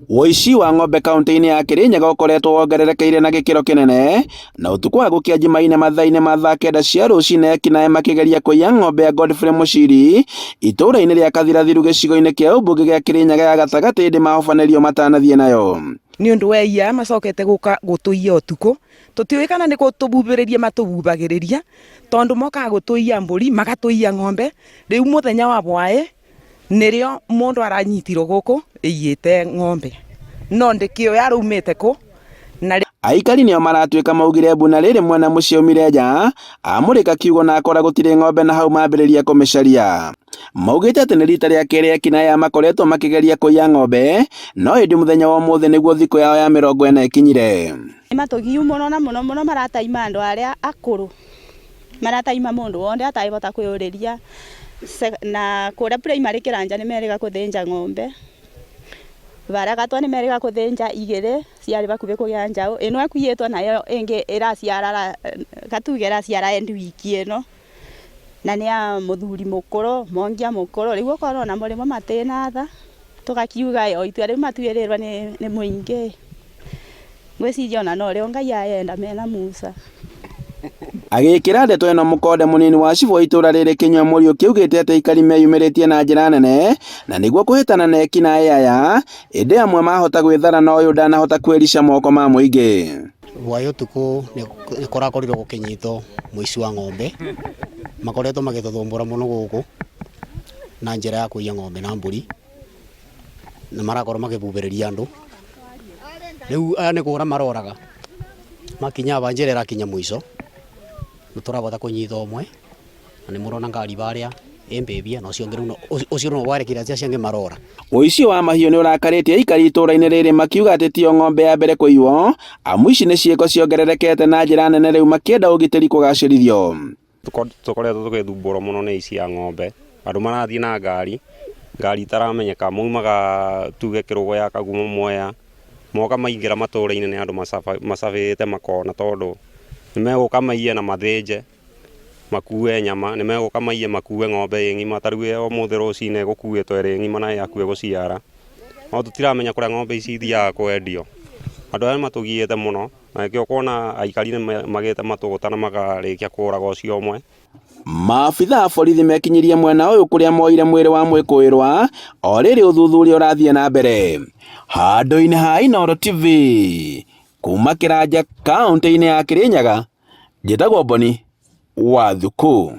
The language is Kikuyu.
Ũici wa ng'ombe kaunti-inĩ ya Kirinyaga ũkoretwo wongererekeire na gĩkĩro kĩnene, na ũtukũ wa gũkĩa Jumaine mathaa-inĩ ma thaa kenda cia rũcinĩ ekinaĩ makĩgeria kũiya ng'ombe ya Godfrey Muchiri itũũra-inĩ rĩa Kathirathiru gĩcigo-inĩ kĩa ũmbunge gĩa Kirinyaga ya gatagatĩ ĩndĩ mahobanĩrio matanathiĩ nayo. Nĩ ũndũ wa iya macokete gũka gũtũiya ũtukũ, tũtiũĩ kana nĩ gũtũbubĩrĩria matũbubagĩrĩria, tondũ mokaga gũtũiya mbũri, magatũiya ng'ombe, rĩu mũthenya wa bwaĩ nĩrĩo mũndũ aranyitirwo gũkũ ĩiyĩte ng'ombe, no ndĩkĩũĩ araumĩte kũ na. Aikari nĩo maratuĩka maugire mbu na rĩrĩ mwene mũciĩ aumire nja amũrĩka kiugo na akora gũtirĩ ng'ombe na hau mambĩrĩria kũmĩcaria. Maugĩte atĩ nĩ rita rĩa kerĩ ekinaĩ aya makoretwo makĩgeria kũiya ng'ombe no ĩndĩ mũthenya wa ũmũthĩ nĩguo thikũ yao ya 40 ĩkinyire. Nĩ matũgiu mũno na mũno mũno marataima andũ arĩa akũrũ, marataima mũndũ wothe atarĩhota kwĩyũrĩria na kũrĩa primary kĩranja nĩ merĩga gũthĩnja ng'ombe, barĩa gatwa nĩ merĩga gũthĩnja igĩrĩ ciarĩ bakuhĩ kũgĩa njaũ, ĩno ĩkuĩtwo nayo ĩngĩ ĩraciara gatuge ĩraciara end wiki ĩno, na nĩ ya mũthuri mũkũrũ, mongia mũkũrũ, rĩu ũkona ona mũrĩmo matĩna tha, tũgakiuga o itua rĩu matuĩrĩrwo nĩ mũingĩ, ngwĩciria ona no rĩo Ngai arenda mena Musa. Agĩkĩra ndeto ĩno mũkonde mũnini wa cibũ wa itũũra rĩrĩ Kĩnyua Mũriũki augĩte atĩ aikari meyumĩrĩtie na njĩra nene na nĩguo kũhĩtana na ekinaĩ aya ĩndĩ amwe mahota gwĩthara na ũyũ ndanahota kwĩrica moko ma mũingĩ. Hwaĩ ũtukũ nĩ kũrakorirwo gũkĩnyitwo mũici wa ng'ombe, makoretwo magĩtũthumbũra mũno gũkũ na njĩra ya kũiya ng'ombe na mbũri, na marakorwo makĩbubĩrĩria andũ. Rĩu aya nĩ kũra maroraga, makinya aba njĩra ĩrakinya mũico, nĩ tũrabota kũnyita ũmwe, na nĩ mũrona ngari barĩa ĩ mbĩbie na ũcio ũngĩ rĩu ũcio nĩwe warekire acio angĩ marora. Ũici wa mahiũ nĩ ũrakarĩtie aikari itũũra-inĩ rĩrĩ makiuga atĩ tiyo ng'ombe ya mbere kũiywo, amu ici nĩ ciĩko ciongererekete na njĩra nene rĩu makĩenda ũgitĩri kũgacĩrithio. Tũkoretwo tũgĩthumbũrwo mũno nĩ aici a ng'ombe, andũ marathiĩ na ngari, ngari itaramenyeka, maumaga tuge Kĩrũgũ ya Kagumo Mwea, moka maingĩra matũra-inĩ nĩ andũ macabĩte makona tondũ nĩ megũka maiye na mathĩnje, makue nyama, nĩ megũka maiye makue ng'ombe ĩ ng'ima, ta rĩu ĩyo ũmũthĩ rũcinĩ ĩgũkuĩtwo ĩrĩ ng'ima na ĩ hakuhĩ gũciara, no tũtiramenya kũrĩa ng'ombe ici ithiaga kwendio. Andũ aya nĩ matũgiĩte mũno na nĩkĩo ũkona aikari nĩ magĩte matũgũta na makarĩkia kũraga ũcio ũmwe. Maabitha a borithi mekinyirie mwena ũyũ kũrĩa moire mwĩrĩ wa mwĩkũĩrwa o rĩrĩ ũthuthuria ũrathiĩ na mbere. Handũ-inĩ ha Inooro TV kuma Kĩranja kaũntĩ-inĩ ya Kĩrĩnyaga, njĩtagwo Boni wa Thuku.